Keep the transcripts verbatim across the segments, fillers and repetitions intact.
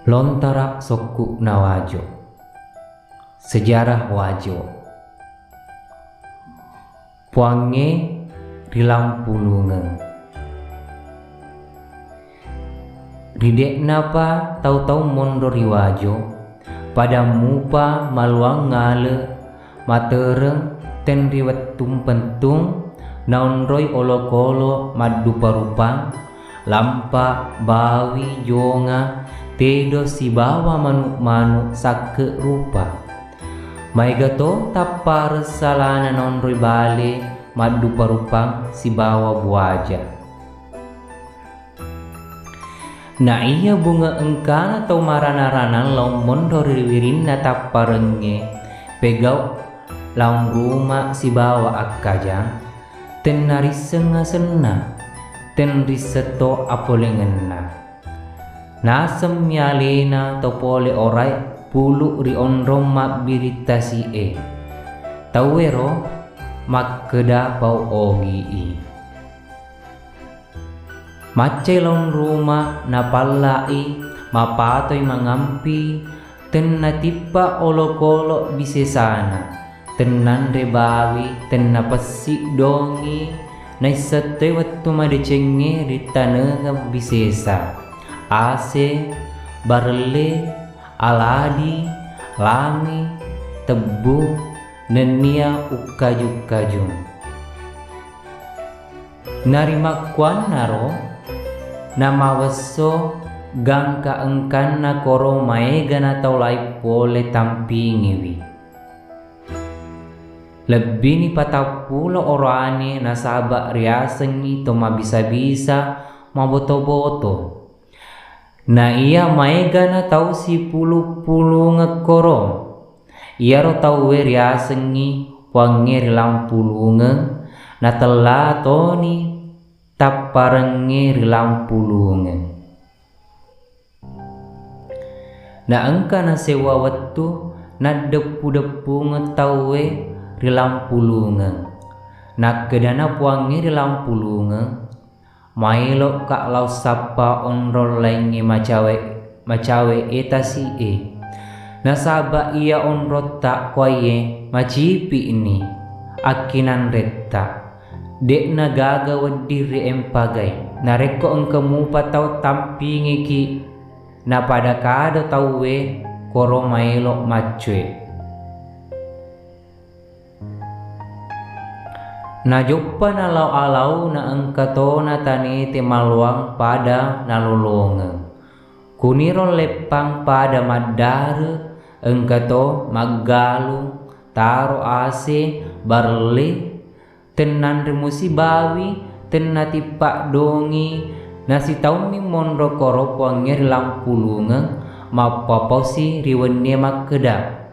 Lontara sokku'na Wajo. Sejarah Wajo. Puangnge ri Lampulungeng. Ri de'napa tau-tau monro ri Wajo, pada mupa maluang ngale matereng tenri wettung pentung naonroi olokolo maddupa-rupang, lampa, bawi, jonga, tedo sibawa manu'-manu' sakke rupa. Maega to tappareng salana naonroi bale maddupa-rupang sibawa buaja. Na iya bunge engkana tau marana-ranang lao monro ri wirinna tapparengnge, pegau lao ruma sibawa akkajang, tenna risseng asenna, tenrisseng to apolengenna. Nasemmi alena to pole orai pulu ri onrong mabbiri tasi'e. Tauwero makkeda pau ogi i. Maccai laong ruma, napalla'i, mapatoi mangampi, tenna tippa olokolo bisesana, tennanre bawi, tenna pessi dongi, naissettoi wettu madecengnge ri tanengeng bisesa, ase, barelle, aladi, lami, tebbu, nennia ukkaju-kaju. Narimakkuannaro, namawesso gangka engkanna koro maega natau lai pole tampingiwi. Lebbini patappulo orane nasaba riasengngi to mabisa-bisa, maboto-boto. Na iya maegana tau sipulu-pulungeng koro. Iyaro tauwe riasengngi puangnge ri Lampulungeng, natella toni tapparengnge ri Lampulungeng. Na engka nasewwa wettu naddeppu-deppungeng tauwe ri Lampulungeng. Nakkedana puangnge ri Lampulungeng, Maelo'ka lao sappa onrong laingnge macawe, macawe e tasi'e. Nasaba iya onrotta kuwaie macipi'ni akkinanretta. De'na gaga wedding ri empagai. Narekko engka mupa tau tampingiki, napada kada tauwe koro maelo maccoe. Najoppa nalao-alao na engka tona tanete maloang pada nalolongeng. Kuniro leppang pada maddare, engka to maggalung, taro ase, barelle, tennanre musibawi, tenna tippa dongi, nasitaummi monro koro puangnge ri Lampulungeng, mappaposi ri wennie makkeda.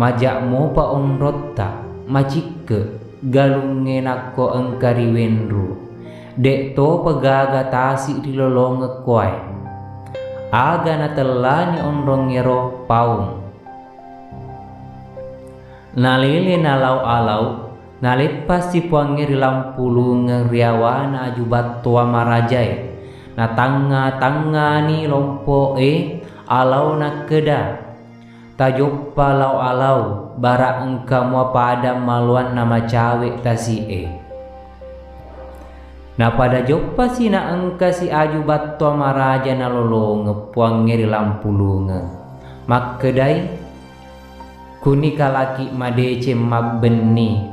Maja mopa onrotta, macikke, galungnge nakko engka ri wenru. De'topa gaga tasi rilolongekko ae. Aga natellani onrongngero paung. Nalele nalao-alao, naleppassi puangnge ri Lampulungeng ri awana aju battoa marajae. Natangnga-tangngani lompo'e alao nakkeda. Tajoppa lao-alao, bara engka mua pada maloang namacawe tasi'e. Napada joppasi na engkasi aju battoa maraja nalolongeng puangnge ri Lampulungeng. Makkedai, kuni kalaki madeceng mabbenni,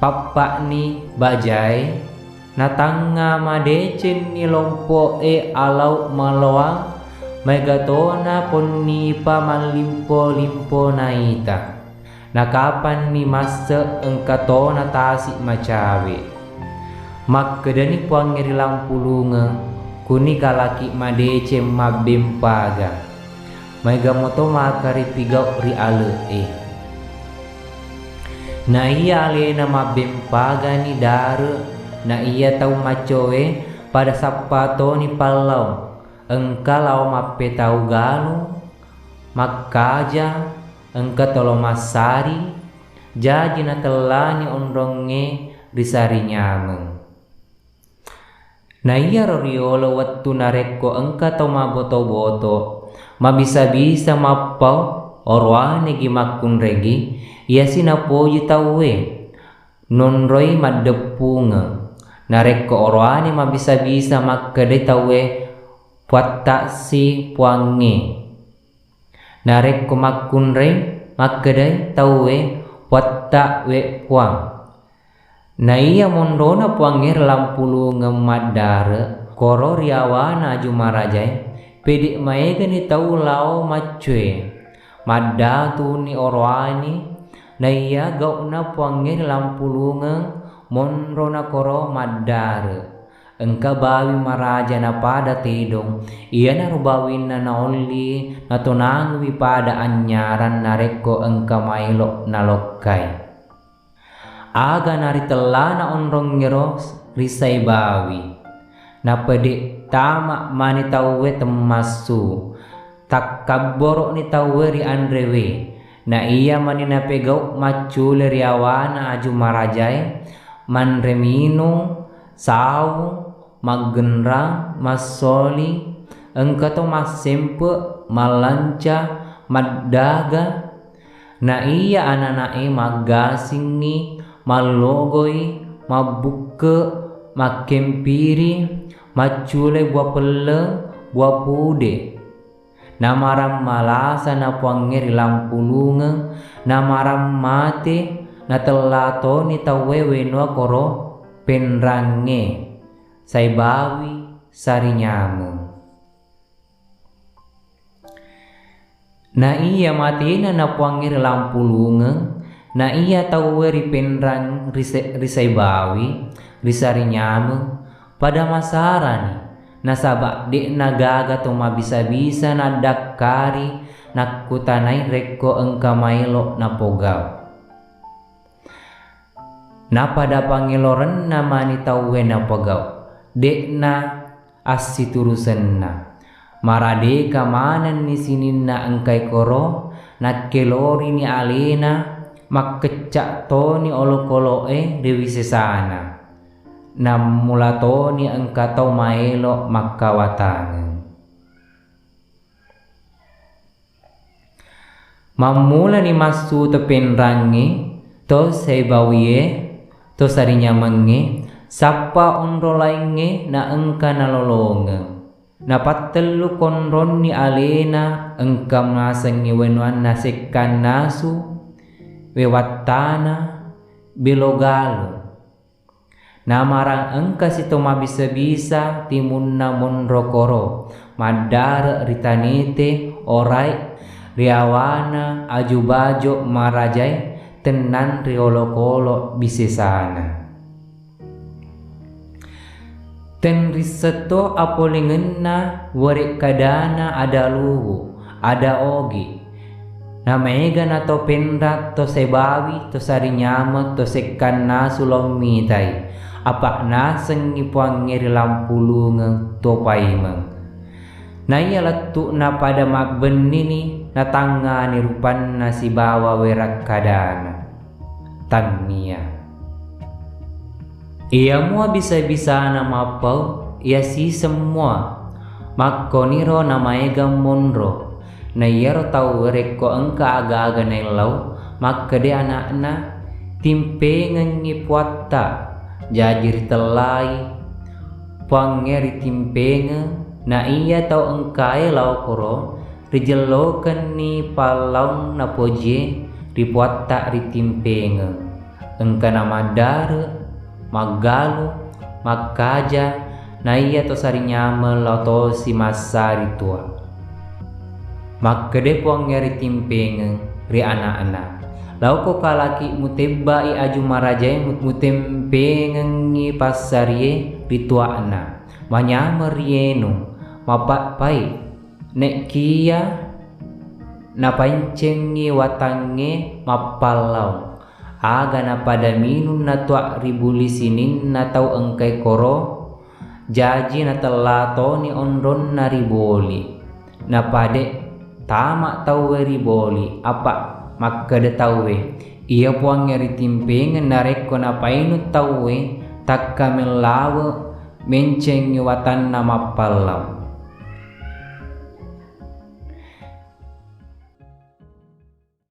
pappa'ni bajae, Natangnga madecenni lompo'e alao maloang, maega tona ponnipa mallimpo-limpo naita. Nakapanni masse engka tona tasi macawe. Makkedani puangnge ri Lampulungeng, kuni kalaki madeceng mabbempaga. Maega moto maka ripigau ri ale'e. Na iya alena mabbempagani dare, na iya tau maccoe pada sappa toni pallao, engka lao mappetau galung, makkaja, engka tolo massari, jaji natellani onrongnge ri Sarinyameng. Na iyaro riyolo wettu narekko engka tau maboto-boto, mabisa-bisa mappau, oroanegi makkunregi, iyasi napoji tauwe, nonroi maddeppungeng. Narekko oroane mabisa-bisa makkedai tauwe, "Puattasi Puangnge." Narekko makkunrai, makkedai tauwe, "Puatta we Puang." Naiya monrona Puangnge ri Lampulungeng maddare, koro ri yawana Aju Marajae, pede maegani tau lao maccue. Maddatuni oroane, naiya gau'na Puangnge ri Lampulungeng monrona koro maddare. Engka bawi maraja napada tedong, iyanaro bawinna naolli natonangiwi pada anynyarang narekko engka maelo nalokkai. Aga naritellana onrongngero ri Saibawi. Napede tama mani tauwe temmassu. Takkabboro'ni tauwe ri anrewe. Na iya mani napegau maccule ri yawana Aju Marajae, manre minung, sau, maggenrang, massoli, engka to massempe, mallanca, maddaga. Na iya anana'e maggasingngi, mallogoi, mabbukke, makkempiri, maccule bua pelle, bua pude. Namarammalasa na Puangnge ri Lampulungeng, namaram mate, natella toni tauwe wenua koro Penrangnge, Saibawi, Sarinyameng. Na iya matena na Puangnge ri Lampulungeng, na iya tauwe ri Penrang, ri Se-, ri Saibawi, ri Sarinyameng, pada masarani, nasaba de'na gaga to mabisa-bisa naddakkari nakkutanai rekko engka maelo napogau. Napada pangelorenna mani tauwe napogau, de'na assiturusenna. Maradeka manenni sininna engkai koro, nakkelorini alena, makkecca toni olokolo'e ri wisesana. Nammula toni engka tau maelo makkawatangeng. Mammulani massu to Penrangnge, to Saibawie, to Sarinyamengnge, sappa onro laingnge naengka nalolongeng. Napattellu konronni alena engka masengngi wenuanna sekkannasu, wewattana, belogalu. Namarang engkasi to mabisa-bisa timunna monro koro, maddare ri tanete orai, ri awana aju bajo marajae, tennang ri olokolo bisesana. Tenrissetto apolengenna warekkadana ada luwu, ada ogi. Namaega na to Penrang, to Saibawi, to Sarinyameng, to Sekkannasu lao mitai, apa nasengngi Puangnge ri Lampulungeng to paimeng. Naiya lettu'na pada mabbennini, natangngani rupanna sibawa werekkadana. Tannia. Iya mua bisa-bisana mappau, iya siseng mua. Makkoniro namaega monro. Na iyaro tau rekko engka aga-aga naellau, makkeda ana'na, "Timpengengngi puatta." Jaji ritellai Puangnge ritimpengeng, na iya tau engkae lao koro, rijellokenni pallaung napojie ri puatta ritimpengeng. Engkana maddare, maggalu, makkaja, naiya to Sarinyameng lao tosi massari tua. Makkeda Puangnge ritimpengeng ri ana'na, "Laoko kalaki mutebbai aju marajae mu-, mutempengengngi passarie ri tua'na." Manyameng rienu, mapappai, nekkiya napancengngi watangnge mappallaung. Aga napada minung natua ri buli sininna tau engkai koro, jaji natella toni onronna ri boli. Napade tama tauwe ri boli, apa makkeda tauwe, "Iya Puangnge ritimpengeng narekko napainung tauwe, takkamellawe Mencengngi watanna mappallau.